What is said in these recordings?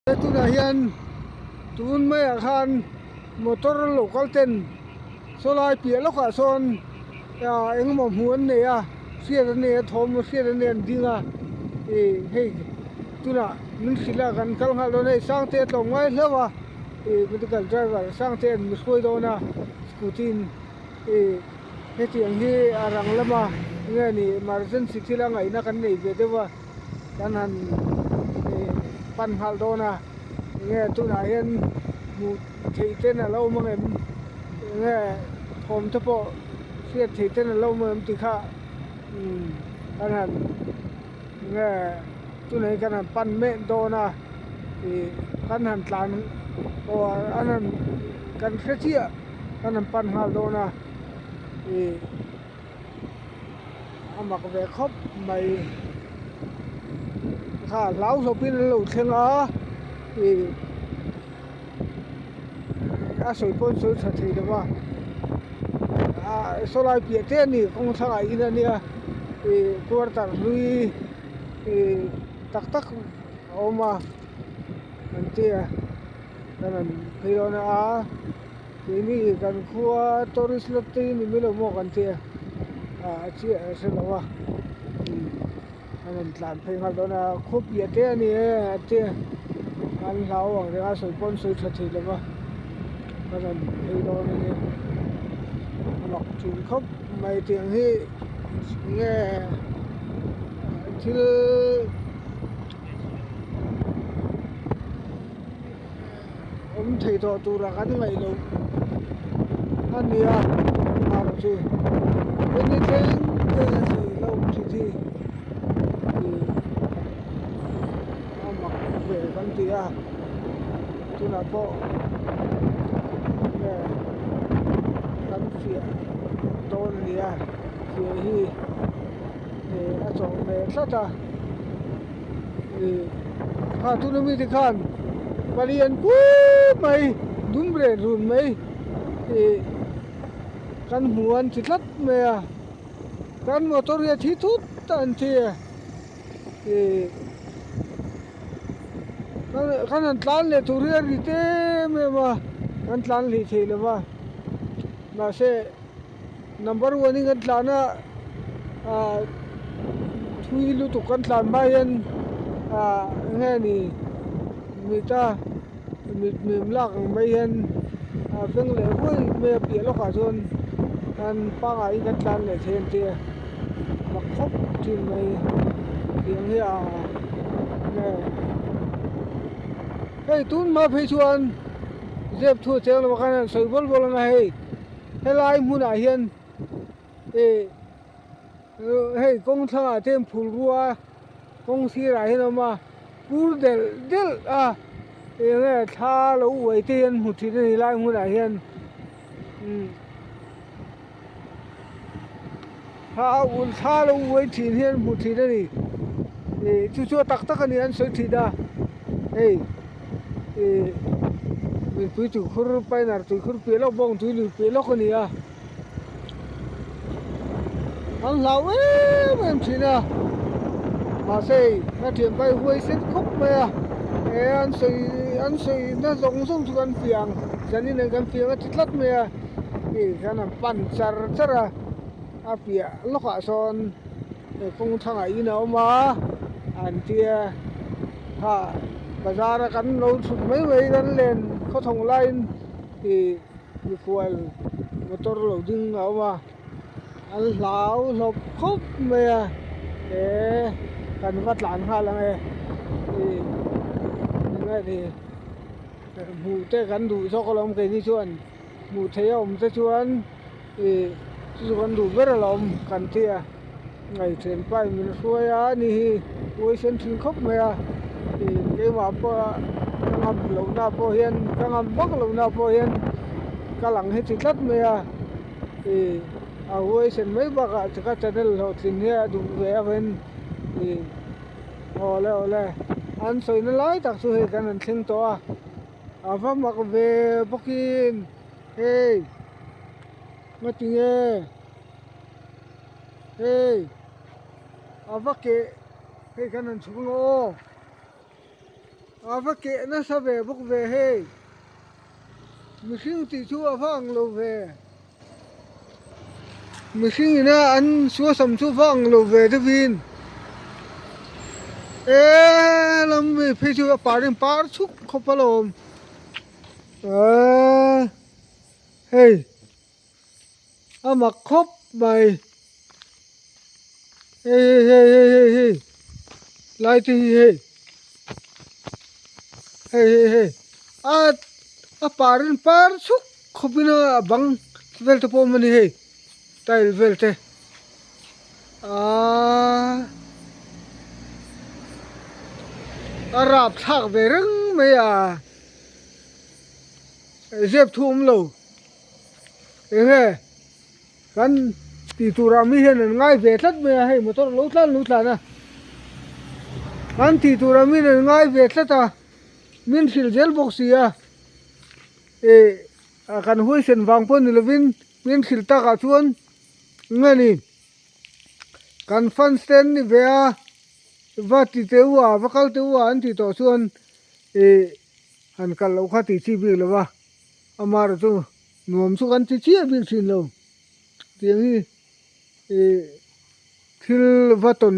Tunah hian tun maiah khan motor lo kal ten sawlai piah lawkah sawn ah engemaw hmuh an nei a hriat an nei a thawm hriat an nei an ding a ih hei tunah min hrilh a kan kal nghal dawn a hei Sangte a tlawm ngai hlauh a ih medical driver Sangte an mi hruai dawn a scooty in ih hetiang hi a rang lama enge ni emergency thil a ngaihna kan nei ve deuh a. Kan han pan nghal dawn a enge tunah hian hmuh theih ten a lo awm ang em enge thawm te pawh hriat theih ten a lo awm ang em tih kha umm kan han enge tunah hian kan han pan mek dawn a ih kan han tlan aw an han kan hre chiah kan han pan nghal dawn a ih. A mak ve khawp mai kha hlau hlawpin an lo thleng a ih a sawi pawh an sawi tha thei lo va ah saw lai piah te a ni kawng thlangah in a nia ih quarter hlui ih tak tak a awm a an tia kan han phei dawn a. Keini kan khua tourist lot te hi ni mai lo maw kan tia ah a chiah a hre lo a umm an rawn tlan phei nghal dawn a khaw piah te a ni e a tia an hlau ang reng a sawi pawh an sawi tha thei lo va a rawn phei dawn a nia a mak thin khawp mai tiang hi nge thil. Awm thei tawh tura kan ngaih loh a nia erawh chu hemi thleng thleng a sawi lo thin hi ih a mak ve kan ti a tunah pawh nge kan fiah dawn a nia fiah hi ih a chawh ve tlat a. Kha tuna mite khan palian pui mai dum reh run mai ih kan hmu an ti tlat mai a kan motor hi a thi thut an ti a ih kan han tlan leh tur hi a ri em em a kan tlan hlih thei lo va mahse. Number one in kan tlan a ah thui lutuk kan tlan hma hian ah eng nge ni mit a mit mim lak ang mai hian a feng leh ruai mai a piah lawkah chuan kan pangngai in kan tlan leh thei ang tih a mak khawp thin mai tiang hi a nge hei tun hma phei chuan zep thu a cheng lo a khan an sawi bawl bawl ang a hei. Helai hmunah hian ih hei kawng thlangah te hian phul rua kawng sirah hian a awm a kur delh delh a eng nge thla lo uai te hian hmu thin a ni lai hmunah hian umm thla thla lo uai thin hian hmu thin a ni ih chu chu a tak tak a ni an sawi thin a hei. Ih mipui tuikhur painar tuikhur piah lawk bawng tui lui piah lawk a ni a an hlau em em thin a mahse hei a thianpa hi huai sen khawp mai a he an sawi an sawi na zawng zawng chu kan fiah ang zanin ah kan fiah ang a ti tlat mai a ih khan an pan char char a a piah lawkah sawn kawng thangah in a awm a an tia. Kha bazar a kan lo chhut mai mai kan len khawthawng laiin ih mikhual motor lo ding a awm a an hlau hlawp khawp mai a he kan va tlan nghal ang e ih eng nge ni hmuh te kan duh zawk alawm keini chuan hmuh theih a awm te chuan ih chu chu kan duh ber alawm kan tia. Ngaihṭhen pa in min hruai a ni hi uaisen ṭhin khawp mai a ih keimah pawh ka ngam lohna pawh hian ka ngam vak lohna pawh hian ka lang heti tlat mai a ih a uaisen mai bakah ka channel hlawhtlin hi a duh ve avangin ih awle awle an sawina lai tak chu hei kan han thleng tawh a a va mak ve bawkin hei ngatinge. Hei a va keh hei kan han chhuk ang aw. A va keh nasa ve bawk ve hei. Mihring tih chu a va ang lo ve. Mihring ina an suasam chu va ang lo ve deuhin e lam mi phei chu a par in par chuk khawp alawm eee hei a mak khawp mai hei hei hei hei hei hei lai te hi hei hei hei hei a a par in par chuk. Khawpin a bang vel te pawh awm a ni hei tile vel te aaa a rap thlak ve reng mai a zep thu awm lo enge kan tih turah mi hian an ngai ve tlat mai a hei motor lo tlan lo tlan a kan tih turah mi hian an ngai ve tlat a min hrilh zel bawk si a. Ih kan huaisen vang pawh ni lovin min hrilh takah chuan nge ni kan fans te an ni ve a va ti teh u a va kal teh u a an tih tawh chuan ih han kal loh kha tih chi bik lo va amaherawh chu nuam chu kan ti chiah bik thin lo tiang hi ih thil va tawn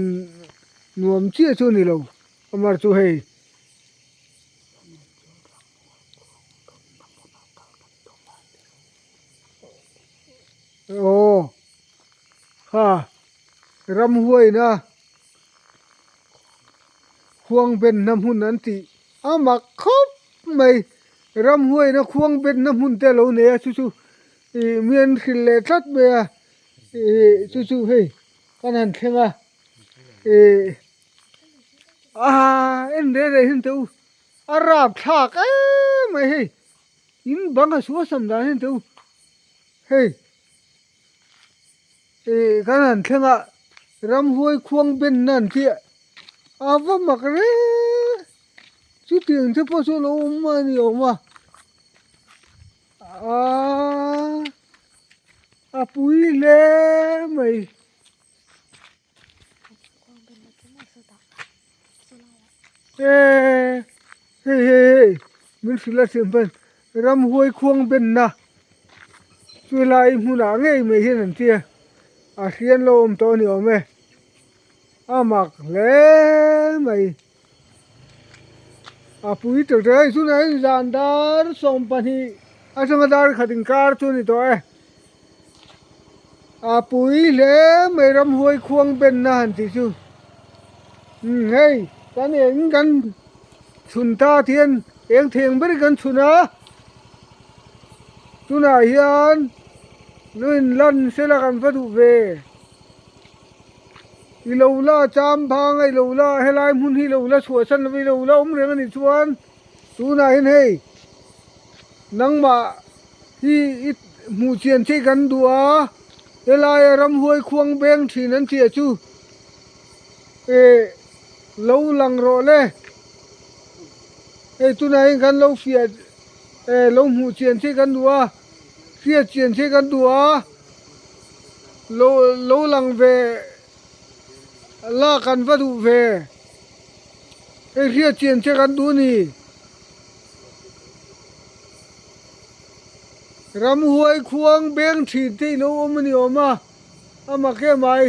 nuam chiah chu a ni lo amaherawh chu hei. Aw kha ramhuaina khuang benna hmun an tih a mak khawp mai ramhuaina khuang benna hmun te a lo nei a chu chu ih mi an hrilh leh tlat mai a ih chu chu hei kan han thleng a ih aa en reh reh hian teh u. A rap thlak em mai hei in bang a sual sam dan hian teh u hei ih kan han thleng a ramhuai khuang ben na an tih a va mak reng chutiang te pawh chu a lo awm a ni awm a aaa a pui hle mai. Eee hei hei hei min hrilh a siam pawn ramhuai khuang benna chu helai hmunah ngei mai hian an tia a hrian lo awm tawh a ni awm e a mak hle mai a pui teuh teuh hei tunah hian zan dar 12 atanga dar khat inkar chu a ni tawh e. A pui hle mai ramhuai khuang benna han tih chu umm hei kan eng kan chhun ta thian eng theng ber kan chhun a tunah hian lu in lan sela kan va duh ve i lo la cham phang a i lo la helai hmun hi i lo la chhuahsan lova i lo la awm reng a nih chuan tunah hian hei nangmah. Hi i hmuh chian che kan duh a, helaia ramhuai khuang beng thin an tih chu eh lo lang rawh le. Hei tunah hian kan lo fiah eh lo hmuh chian che kan duh a, hriat chian che kan duh a, lo lo lang ve la kan va duh ve. Hei hriat chian che kan duh a ni. Ramhuai khuang beng thin te ilo awm a ni awm a, a mak em ai.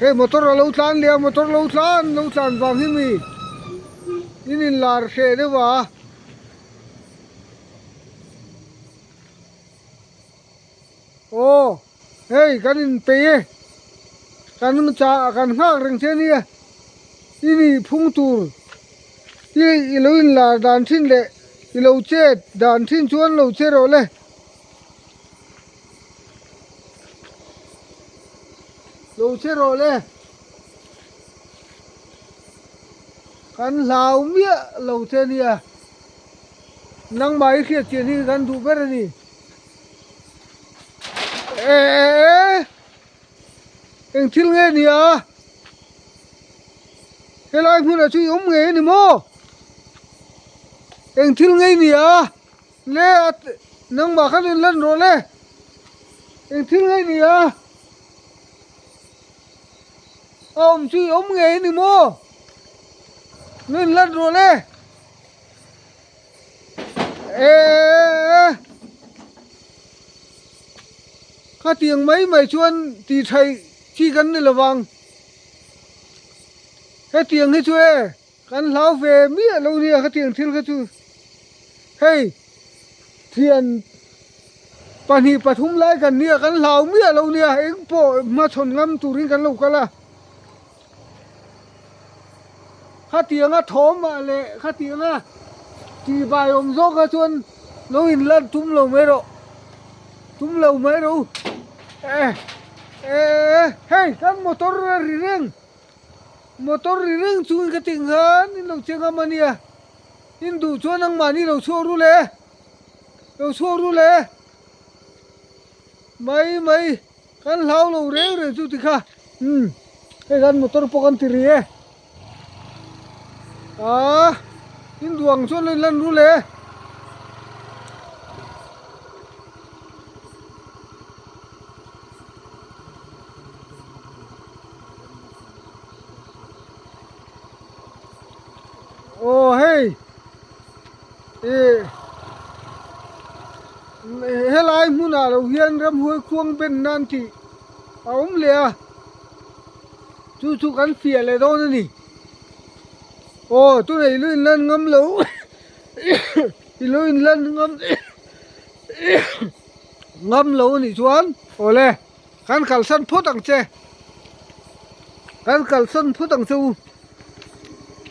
Hei motor a lo tlan leh a, motor lo tlan lo tlan vang hi mi in in lar hreh deuh a. Aw hei kan in peih e, kan chah kan nghak reng che ania i nih phung tur i i lo in lar dan thin leh i lo chet dan thin chuan lo che rawh le. Lo che rawh le. Kan hlau miah lo che ania nangmah i hriat chian hi kan duh ber a ni. Eee eng thil nge ni a helai hmunah chu i awm ngei a ni maw eng thil nge ni a le a nangmah khan in lan rawh le eng thil nge ni a a awm chu i awm ngei a ni maw. Lo in lan rawh le. Eee Khatiang mai mai chuan tih thaih chi kan ni lovang. Hetiang hi chu e kan hlau ve miah lo nia khatiang thil kha chu hei thian pahnih pathum lai kan nia kan hlau miah lo nia engpawh hmachhawn ngam turin kan lo kal a. Khatianga thawm ah leh khatianga tihbai awm zawk ah chuan lo in lan tum lo mai rawh tum lo mai rawh u eh eh hei kan motor a ri reng motor ri reng chungin ka tih khan in lo che ngam a nia in duh chuan nangmahni lo chhuak ru le lo chhuak ru le mai mai. Kan hlau lo reng reng chu tikha umm hei kan motor pawh kan ti ri e ah in duang chuan lo in lan rul e. Aw hei ih helai hmunah lo hian ramhuai khuang ben nan tih a awm leh a chu chu kan fiah leh dawn a ni aw tunah i lo inlan ngam lo i lo inlan ngam ngam lo a nih chuan awle kan kalsan phawt ang che kan kalsan phawt ang che u.